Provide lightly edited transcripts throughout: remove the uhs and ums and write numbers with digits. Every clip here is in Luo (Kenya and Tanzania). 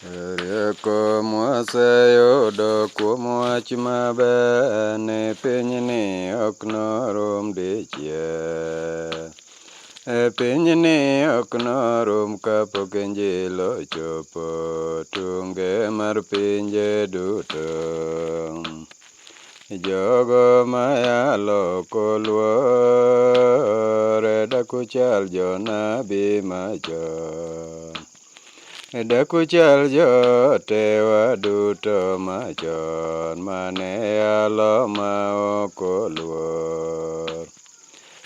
Rieko mwaseyudo kuom wach maber ni pinyni ok norum dichiel. E pinyni ok norum kapok injili ochopo tunge mar pinje duto. Jogo mayalo koluor dak uchal jonabi machon. Dak uchal jootewa duto machon mane yalo ma ok oluor.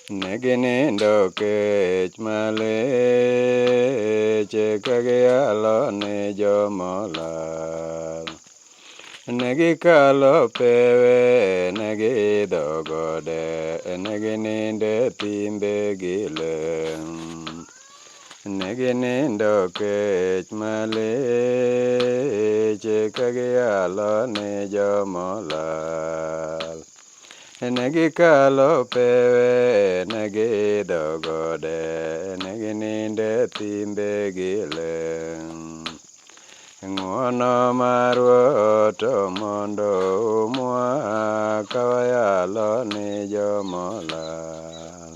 Ne ginindo kech malich ka giyalo ni jomolal. Ne gikalo pewe, ne giidho gode, ne ginindo e thimbe gi le. Ne ginindo kech malich ka giyalo ni jomolal. Ne gikalo pewe, ne giidho gode, ne ginindo e thimbe gi le. Ng'wono mar Ruoth to mondo oumwa ka wayalo ni jomolal.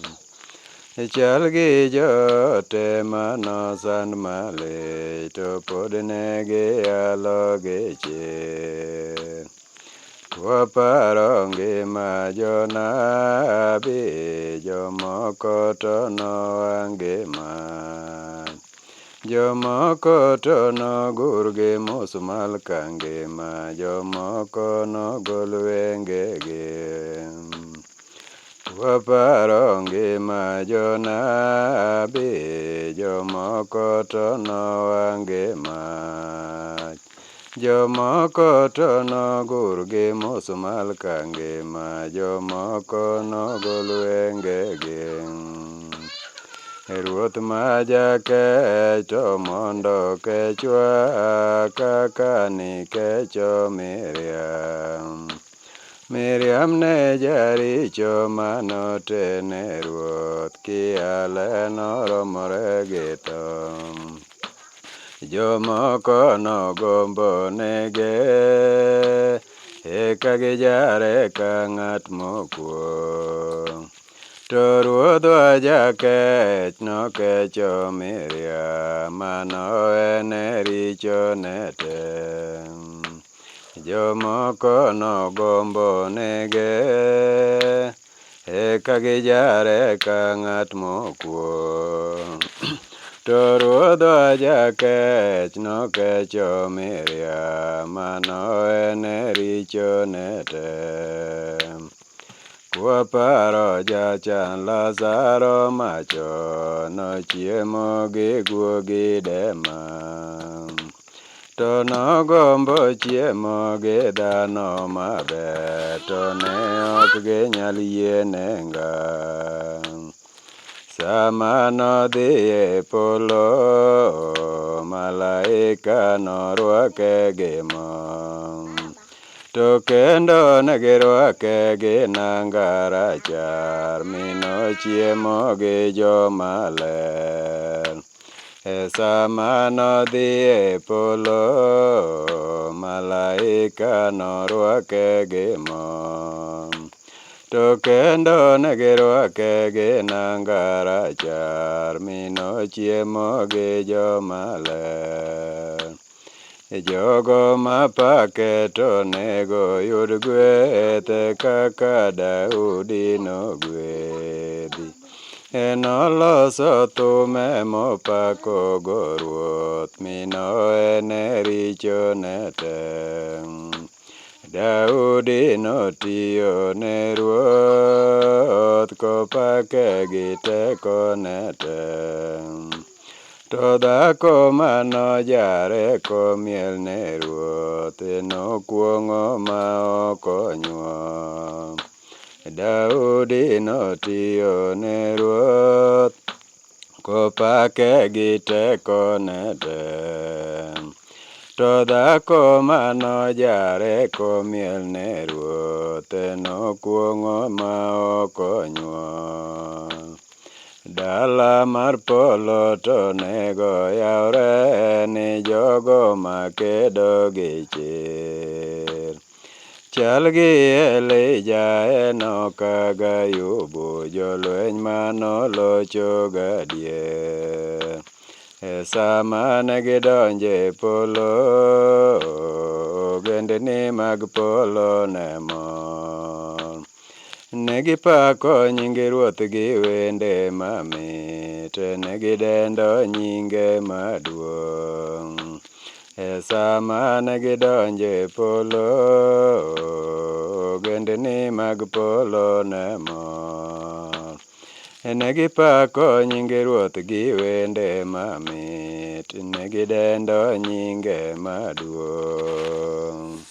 Chal gi joote manosand malich to pod ne giyalo gi chir. Waparo ngima jonabi, jomoko to nowang' gi mach. Jomoko to nogur gi musmal ka ngima, jomoko nogol wengegi. Waparo ngima jonabi, jomoko to nowang' gi mach. Jomoko to nogur gi musmal ka ngima, jomoko nogol wengegi. Ruoth ma jakech to mondo okechwa kaka nikecho Miriam. Miriam ne jaricho manotene Ruoth kiyale noromore gi tho. Jomoko nogombo nege, eka gijare ka ng'at mokwo. To Ruodhwa jakech nokecho Miriam manowene richone te. Jomoko nogombo nege, eka gijare ka ng'at mokwo. To Ruodhwa jakech nokecho Miriam manowene richone te. Kwaparo jachan Lazaro machon nochiemo gi guogi dema. To nogombo chiemo gi dhano maber, to ne ok ginyal yiene ngang'. Sama nodhi e polo, malaika norwake gi mor. To kendo ne girwake gi nanga rachar, mi nochiemo gi joma ler. E sama nodhi e polo, malaika norwake gi mor. To kendo ne girwake gi nanga rachar, mi nochiemo gi joma ler. Jogo mapake to onego yud gweth kaka Daudi nogwedhi. Enoloso thume mopakogo Ruoth, mi nowene richone te. Daudi notiyo ne Ruoth kopake gi tekone te. To dhako manojare komiel ne Ruoth nokuong'o ma ok onyuol. Daudi notiyo ne Ruoth kopake gi tekone te. To dhako manojare komiel ne Ruoth nokuong'o ma ok onyuol. Dala mar polo to nego yawre ni jogo makedo gi chir. Chal gi Elija, Enoka gi Ayubu, jolweny manolocho gadier. E sama ne gidonjo e polo, ogendni mag polo ne mor. Ne gipako nying Ruoth gi wende mamit, ne gidendo nyinge maduong'. E sama ne gidonjo e polo, ogendni mag polo ne mor. Ne gipako nying Ruoth gi wende mamit, ne gidendo nyinge maduong'.